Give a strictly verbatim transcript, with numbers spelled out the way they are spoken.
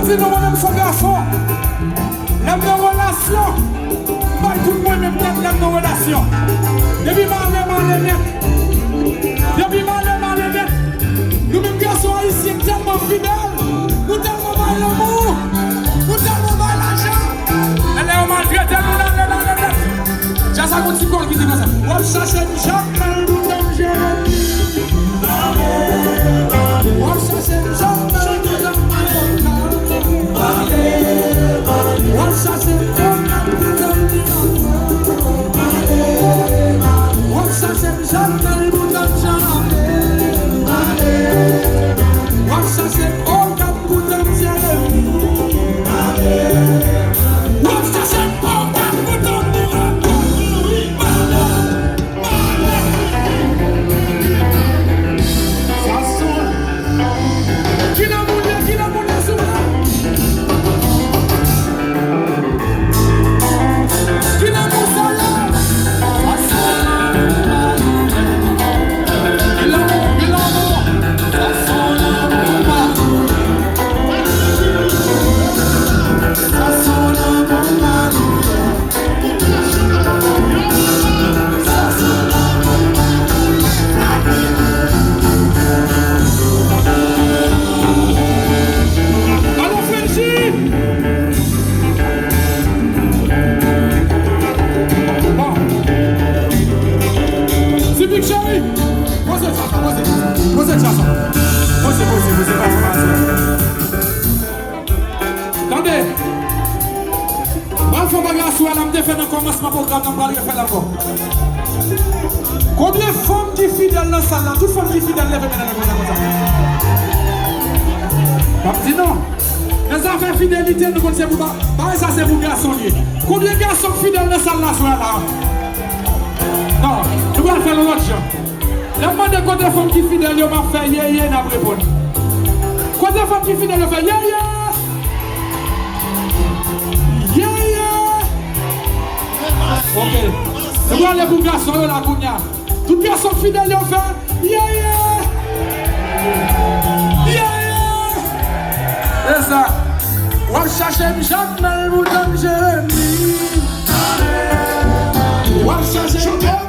Di nou, mwen menm se gason. Lè m nan relasyon, m bay tout mwen menm nèt lè m nan relasyon. Depi m ale, m ale nèt. Depi m ale, m ale nèt. Nou menm gason ayisyen tèlman fidèl, nou tèlman bay lanmou, nou tèlman bay lajan. Men lè yo maltrete nou, n ale, n ale nèt. Djaz la gon ti kòl ki di konsa. W ap chache m Jakmèl, bouton Jeremi. W ap chache m Jakmèl, bouton Jeremi. W ap chache m Jakmèl, bouton Jeremi. W ap chache m Jakmèl, bouton Jeremi. W ap chache m Okap, bouton Jeremi. W ap chache m Okap, bouton Jeremi. Sa son. Ki lanmou l ye, ki lanmou l ye sou mwen? Ki lanmou sa ye? Sa son lanmou pa. Ki lanmou, ki lanmou? Sa son lanmou pa. Sa son lanmou pa. Alo, Frenchie! Bon. Ti Big Cheri! Poze sa, poze. Poze sa. Poze, poze, poze, pa, pa, pa. Tande. Mwen fè yon bagay aswè la, m te fè nan kòmansman pwogram nan, m pral refè l ankò. Konbyen fanm ki fidèl nan sal la? Tout fanm ki fidèl, leve men nan konsa, konsa. M ap di non. Nan zafè fidelite, nou konn se pou ba-, bagay sa se pou gason li ye. Konbyen gason k fidèl nan sal la aswè la? Non, nou pral fè l yon lòt jan. Lè m mande kote fanm ki fidèl yo, m ap fè ye ye, n ap reponn. Kote fanm ki fidèl yo, fè ye ye! Ye ye! Ok. Nou prale pou gason yo la kounye a. Tout gason k fidèl yo fè ye ye! Ye ye! E sa. W ap chache m Jakmèl, bouton Jeremi. W ap chache m